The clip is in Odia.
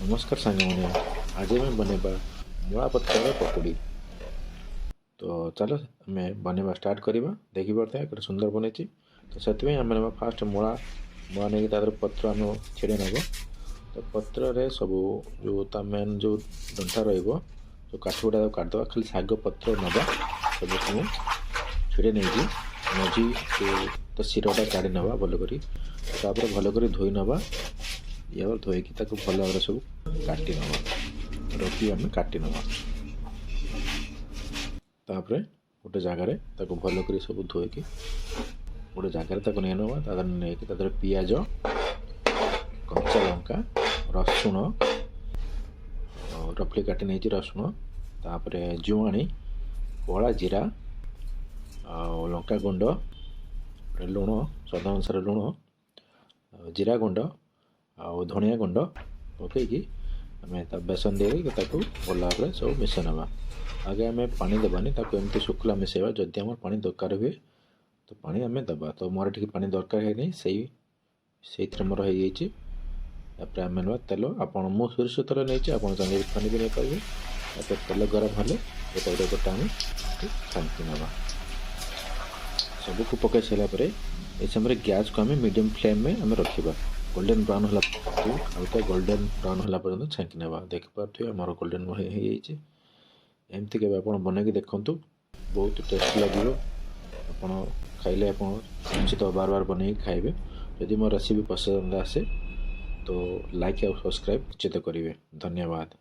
ନମସ୍କାର ସାଙ୍ଗମାନେ, ଆଜି ଆମେ ବନେଇବା ମୂଳା ପତ୍ରର ପକୁଡ଼ି। ତ ଚାଲ, ଆମେ ବନେଇବା ଷ୍ଟାର୍ଟ କରିବା। ଦେଖିପାରୁଥିବେ, କେତେ ସୁନ୍ଦର ବନେଇଛି। ତ ସେଥିପାଇଁ ଆମେ ନେବା ଫାଷ୍ଟ ମୂଳା। ମୂଳା ନେଇକି ତା ଦେହରେ ପତ୍ର ଆମେ ଛିଡ଼େଇ ନେବ। ତ ପତ୍ରରେ ସବୁ ଯେଉଁ ତା ମେନ୍ ଯେଉଁ ଡଣ୍ଟା ରହିବ, ଯେଉଁ କାଠ ଗୁଡ଼ା, ତାକୁ କାଟିଦେବା। ଖାଲି ଶାଗ ପତ୍ର ନେବା। ସବୁକୁ ଆମେ ଛିଡ଼େଇ ନେଇକି ମଝି ଯେଉଁ ତା ଶିରଟା କାଢ଼ି ନେବା ଭଲ କରି। ତାପରେ ଭଲ କରି ଧୋଇ ନେବା। ୟାପରେ ଧୋଇକି ତାକୁ ଭଲ ଭାବରେ ସବୁ କାଟି ନେବା, ରଖି ଆମେ କାଟି ନେବା। ତାପରେ ଗୋଟେ ଜାଗାରେ ତାକୁ ଭଲ କରି ସବୁ ଧୋଇକି ଗୋଟେ ଜାଗାରେ ତାକୁ ନେଇ ନେବା। ତା ଦେହରେ ନେଇକି ତା ଦେହରେ ପିଆଜ, କଞ୍ଚା ଲଙ୍କା, ରସୁଣ ରଫଲି କାଟି ନେଇଛି ରସୁଣ, ତାପରେ ଜୁଆଣି, କଳା ଜିରା ଆଉ ଲଙ୍କା ଗୁଣ୍ଡ, ଲୁଣ, ସ୍ୱାଦ ଅନୁସାରେ ଲୁଣ, ଆଉ ଜିରା ଗୁଣ୍ଡ ଆଉ ଧନିଆ ଗୁଣ୍ଡ ପକାଇକି ଆମେ ତା ବେସନ ଦେଇକି ତାକୁ ଭଲ ଭାବରେ ସବୁ ମିଶାଇ ନେବା। ଆଗେ ଆମେ ପାଣି ଦେବାନି, ତାକୁ ଏମିତି ଶୁଖିଲା ମିଶାଇବା। ଯଦି ଆମର ପାଣି ଦରକାର ହୁଏ, ତ ପାଣି ଆମେ ଦେବା। ତ ମୋର ଟିକେ ପାଣି ଦରକାର ହେଇନି, ସେଇଥିରେ ମୋର ହେଇଯାଇଛି। ତାପରେ ଆମେ ନେବା ତେଲ। ଆପଣ, ମୁଁ ସୋରିଷ ତେଲ ନେଇଛି, ଆପଣ ଚାହିଁଲେ ରିଫାଇନ୍ ବି ନେଇପାରିବେ। ତାପରେ ତେଲ ଗରମ ହେଲେ ଗୋଟେ ଗୋଟେ ଗୋଟେ ଆମେ ଛାଙ୍କି ନେବା। ସବୁକୁ ପକାଇ ସାରିଲା ପରେ ଏ ସମୟରେ ଗ୍ୟାସ୍କୁ ଆମେ ମିଡ଼ିୟମ୍ ଫ୍ଲେମ୍ରେ ଆମେ ରଖିବା। ଗୋଲ୍ଡେନ୍ ବ୍ରାଉନ୍ ହେଲା, ହାଲକା ଗୋଲ୍ଡେନ୍ ବ୍ରାଉନ୍ ହେଲା ପର୍ଯ୍ୟନ୍ତ ଛାଙ୍କି ନେବା। ଦେଖିପାରୁଥିବେ, ଆମର ଗୋଲ୍ଡେନ୍ ହେଇଯାଇଛି। ଏମିତି କେବେ ଆପଣ ବନେଇକି ଦେଖନ୍ତୁ, ବହୁତ ଟେଷ୍ଟ ଲାଗିବ। ଆପଣ ଖାଇଲେ ଆପଣ ନିଶ୍ଚିତ ବାର ବାର ବନେଇକି ଖାଇବେ। ଯଦି ମୋ ରେସିପି ପସନ୍ଦ ଆସେ, ତ ଲାଇକ୍ ଆଉ ସବସ୍କ୍ରାଇବ୍ ନିଶ୍ଚିତ କରିବେ। ଧନ୍ୟବାଦ।